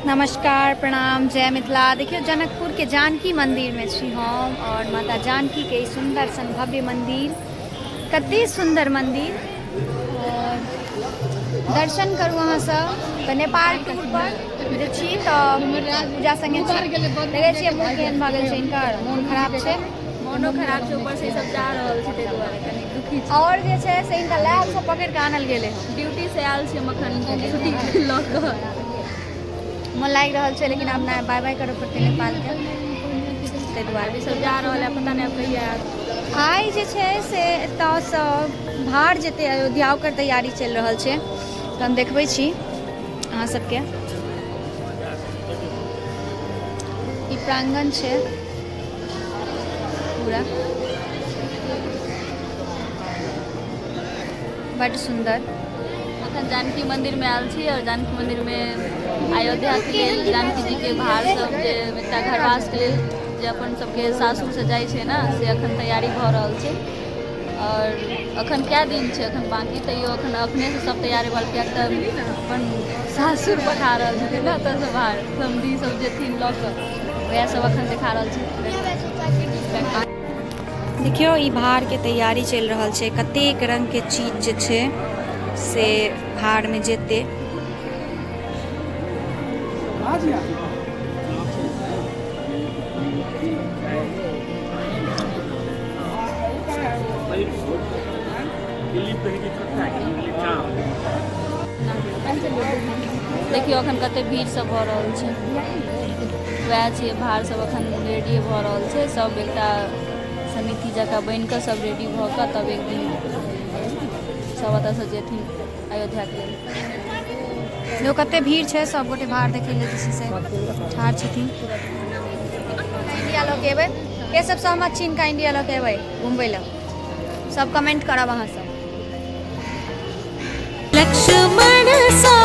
नमस्कार, प्रणाम, जय मिथिला। देखियौ, जनकपुर के जानकी मंदिर में छी हम और माता जानकी के ई सुंदर सन भव्य मंदिर, कते सुंदर मंदिर। और दर्शन करू अहाँ सब। तऽ नेपाल टूर पर जे छी तऽ पूजा संगे छी। देखै छियै मुँह केहन भऽ गेल छै हिनकर, मोन खराब छै। मोनो खराब छै, ऊपर से ई सब जा रहल छै, ताहि दुआरे कनि दुखी छी। और जे छै से हिनका लैब से पकड़ि कऽ आनल गेलै हँ। ड्यूटी से आयल छी हम अखन छुट्टी लऽ कऽ। मोन लागि रहल छै, लेकिन आब नहि, बाय बाय करऽ पड़तै नेपालके, ताहि दुआरे। ई सब जा रहल है, पता नहि आब कहिया आयत। आइ जे छै से एतऽसँ भार जेतै अयोध्या, ओकर तैयारी चलि रहल छै। तऽ हम देखबै छी अहाँ सबके। ई प्रांगण छै पूरा, बड्ड सुन्दर। अखन जानकी मंदिर में आयल छी और जानकी मंदिर में अयोध्या के लेल जानकी जी के भार सब जे एकटा घरवास के लेल जे अपन सबके सासुर से जाइ छै ने, से अखन तैयारी भऽ रहल छै। और अखन कए दिन छै अखन बाकी, तैयो अखन अखने से सब तैयारी भऽ, किएक तऽ अपन सासुर पठा रहल छथिन ने ओतऽसँ भार, समधी सब जेथिन लऽ कऽ, वएह सब अखन देखा रहल छै। देखियौ, ई भारके तैयारी चलि रहल छै। कतेक रङ्गके चीज जे छै से भारमे जेतै। देखियौ, अखन कते भीड़ सब भऽ रहल छै। वएह छियै, भार सब अखन रेडी भऽ रहल छै। सब एकटा समिति जकाँ बनि कऽ सब रेडी भऽ कऽ तब एक दिन सब ओतऽसँ जेथिन अयोध्याके लेल। देखो, कते भीड़ छै। सब गोटे भार देखै लए जे छै से ठाढ़ छथिन। इंडिया लऽ के एबै? के सब सहमत छी हिनका इंडिया लऽ के एबै घुमबै लए? सब कमेंट करब अहाँ सब। लक्ष्मण सा